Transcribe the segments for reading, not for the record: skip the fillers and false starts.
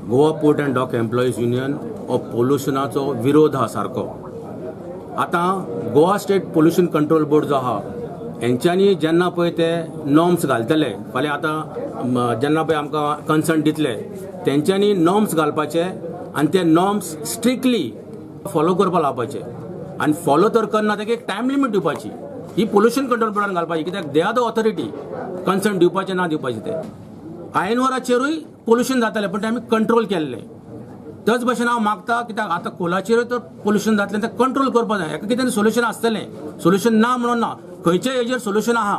Goa Port and Dock Employees Union हो पोल्युशनाचो विरोध आहा सारको. आतां Goa State Pollution Control Board जो आहा, हेंच्यांनी जेन्ना पळय ते नॉर्म्स घालतले फाल्यां, आतां जेन्ना पळय आमकां कन्सर्न दितले, तेंच्यांनी नॉर्म्स घालपाचे आनी ते नॉर्म्स स्ट्रिक्टली फॉलो करपा लावपाचे. आनी फॉलो तर करना, ताका एक टायम लिमीट दिवपाची. ही पोल्युशन कंट्रोल बोर्डान घालपाची, कित्याक they are the authority concern दिवपाचें ना दिवपाचें. ते आयर्न ओराचेरूय पोल्युशन जातालें, पण ते आमी कंट्रोल केल्लें. त्याच भशेन हांव मागता, कित्याक आतां कोलाचेरूय तर पोल्युशन जातलें, तें कंट्रोल करपाक जाय. हेका कितें सोल्युशन आसतलें. सोल्युशन ना म्हणून ना, खंयच्याय हेजेर सोल्युशन आहा.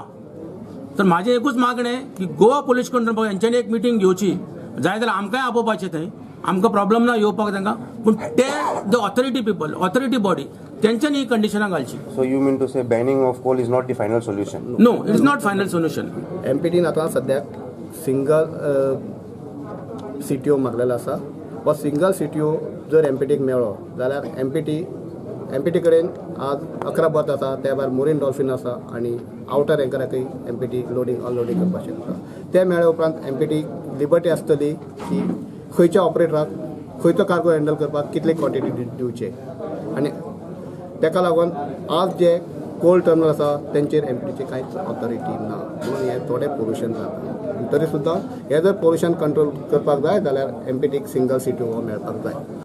तर म्हाजें एकूच मागणें की गोवा पोल्युशन कंट्रोल बोर्ड हेंच्यांनी एक मिटींग घेवची. जाय जाल्यार आमकांय आपोवपाचें थंय, आमकां प्रॉब्लम ना येवपाक तांकां, पूण ते the authority people, authority body, तेंच्यांनी ही कंडिशनां घालची. So you mean to say banning of coal is not the final solution? No, it is not final solution. एमपीटीन आतां सद्याक सिंगल सीटीओ मागलेलो आसा. हो सिंगल सीटीओ जर एमपीटीक मेळ्ळो जाल्यार एमपीटी कडेन आज 11 बर्थ आसा. त्या भायर मोरीन डॉल्फीन आसा आनी आवटर एंकराकय एमपीटी लोडींग अनलोडींग करपाक शकता. ते मेळ्ळे उपरांत एमपीटी लिबर्टी आसतली की खंयच्या ऑपरेटराक खंयचो कार्गो हँडल करपाक कितले क्वॉन्टिटी दिवचे. आनी ताका लागून आज जे कोल टर्मिनल आसा, तेंचेर एमपीटीची कांयच ऑथॉरिटी ना, म्हणून हें थोडें पोल्युशन जाता. तरी सुद्दां हें जर पोल्युशन कंट्रोल करपाक जाय जाल्यार एमपीटीक सिंगल सीटीओ मेळपाक जाय.